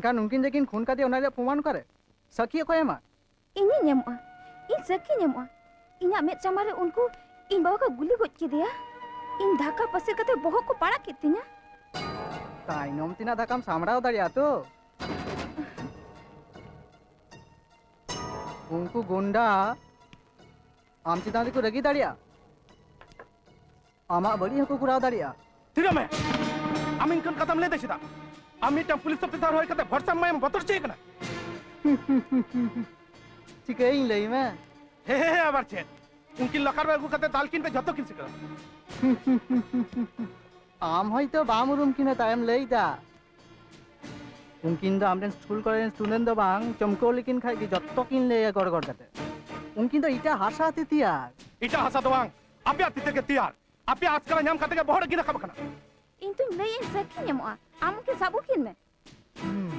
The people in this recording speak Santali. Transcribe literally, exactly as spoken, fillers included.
ᱮᱱᱠᱷᱟᱱ ᱩᱱᱠᱤᱱ ᱡᱮ ᱠᱤᱱ ᱠᱷᱩᱱ ᱠᱟᱫᱮᱭᱟ, ᱚᱱᱟ ᱨᱮᱭᱟᱜ ᱯᱨᱚᱢᱟᱱ ᱚᱠᱟᱨᱮ? ᱥᱟᱹᱠᱷᱤ ᱚᱠᱚᱭ ᱮᱢᱟ? ᱤᱧᱤᱧ ᱮᱢᱚᱜᱼᱟ᱾ ᱤᱧ ᱥᱟᱹᱠᱷᱤᱧ ᱮᱢᱚᱜᱼᱟ᱾ ᱤᱧᱟᱜ ᱢᱮᱫ ᱥᱟᱢᱟᱝ ᱨᱮ ᱩᱱᱠᱩ ᱤᱧ ᱵᱟᱵᱟ ᱠᱚ ᱜᱩᱞᱤ ᱜᱚᱡ ᱠᱮᱫᱮᱭᱟ᱾ ᱤᱧ ᱫᱷᱟᱠᱟ ᱯᱟᱹᱥᱤᱨ ᱠᱟᱛᱮ ᱵᱚᱦᱚᱜ ᱠᱚ ᱯᱟᱲᱟᱜ ᱠᱮᱫ ᱛᱤᱧᱟ᱾ ᱛᱟᱭᱱᱚᱢ ᱛᱮᱱᱟᱜ ᱫᱷᱟᱠᱟᱢ ᱥᱟᱢᱵᱲᱟᱣ ᱫᱟᱲᱮᱭᱟᱜᱼᱟ ᱛᱚ? ᱩᱱᱠᱩ ᱜᱩᱱᱰᱟ ᱟᱢ ᱪᱮᱛᱟᱱ ᱨᱮᱠᱚ ᱨᱟᱹᱜᱤ ᱫᱟᱲᱮᱭᱟᱜᱼᱟ, ᱟᱢᱟᱜ ᱵᱟᱹᱲᱤᱡ ᱦᱚᱸᱠᱚ ᱠᱚᱨᱟᱣ ᱫᱟᱲᱮᱭᱟᱜᱼᱟ᱾ ᱛᱷᱤᱨᱚᱜ ᱢᱮ! ᱟᱢ ᱤᱱᱠᱟᱹᱱ ᱠᱟᱛᱷᱟᱢ ᱞᱟᱹᱭ ᱫᱟ ᱪᱮᱫᱟᱜ? ᱟᱢ ᱢᱤᱫᱴᱟᱝ ᱯᱩᱞᱤᱥ ᱚᱯᱷᱤᱥᱟᱨ ᱦᱩᱭ ᱠᱟᱛᱮ ᱵᱷᱚᱨᱥᱟ ᱮᱢᱟᱭᱮᱢ ᱵᱚᱛᱚᱨ ᱦᱚᱪᱚᱭᱮ ᱠᱟᱱᱟ? ᱪᱤᱠᱟᱹᱭᱤᱧ ᱞᱟᱹᱭ ᱢᱮ? ᱦᱮᱸ, ᱦᱮᱸ, ᱦᱮᱸ, ᱟᱵᱟᱨ ᱪᱮᱫ? ᱩᱱᱠᱤᱱ ᱞᱚᱠᱟᱨ ᱨᱮ ᱟᱹᱜᱩ ᱠᱟᱛᱮ ᱫᱟᱞ ᱠᱤᱱ ᱯᱮ, ᱡᱷᱚᱛᱚ ᱠᱤᱱ ᱥᱤᱠᱲᱟᱹᱜᱼᱟ᱾ ᱟᱢ ᱦᱚᱭᱛᱚ ᱵᱟᱢ ᱩᱨᱩᱢ ᱠᱤᱱᱟ, ᱛᱟᱭᱮᱢ ᱞᱟᱹᱭ ᱫᱟ᱾ ᱩᱱᱠᱤᱱ ᱫᱚ ᱟᱢᱨᱮᱱ ᱥᱠᱩᱞ ᱠᱚᱨᱮᱱ ᱥᱴᱩᱰᱮᱱᱴ ᱫᱚ ᱵᱟᱝ, ᱪᱚᱢᱠᱟᱹᱣ ᱞᱮᱠᱤᱱ ᱠᱷᱟᱡ ᱜᱮ ᱡᱚᱛᱚ ᱠᱤᱱ ᱞᱟᱹᱭᱟ ᱜᱚᱲ ᱜᱚᱲ ᱠᱟᱛᱮ᱾ ᱩᱱᱠᱤᱱ ᱫᱚ ᱮᱴᱟᱜ ᱦᱟᱥᱟ ᱛᱮ ᱛᱮᱭᱟᱨ᱾ ᱮᱴᱟᱜ ᱦᱟᱥᱟ ᱫᱚ ᱵᱟᱝ, ᱟᱯᱮᱭᱟᱜ ᱛᱤ ᱛᱮᱜᱮ ᱛᱮᱭᱟᱨ᱾ ᱟᱯᱮᱭᱟᱜ ᱟᱥᱠᱟᱨᱟ ᱧᱟᱢ ᱠᱟᱛᱮ ᱜᱮ ᱵᱚᱦᱚᱜ ᱨᱮ ᱠᱤᱱ ᱨᱟᱠᱟᱵ ᱟᱠᱟᱱᱟ᱾ ᱤᱧ ᱛᱚᱧ ᱞᱟᱹᱭᱮᱫ ᱥᱟᱹᱠᱷᱤᱧ ᱮᱢᱚᱜᱼᱟ, ᱟᱢ ᱩᱱᱠᱤᱱ ᱥᱟᱵ ᱟᱹᱜᱩ ᱠᱤᱱ ᱢᱮ᱾ ᱦᱩᱸ,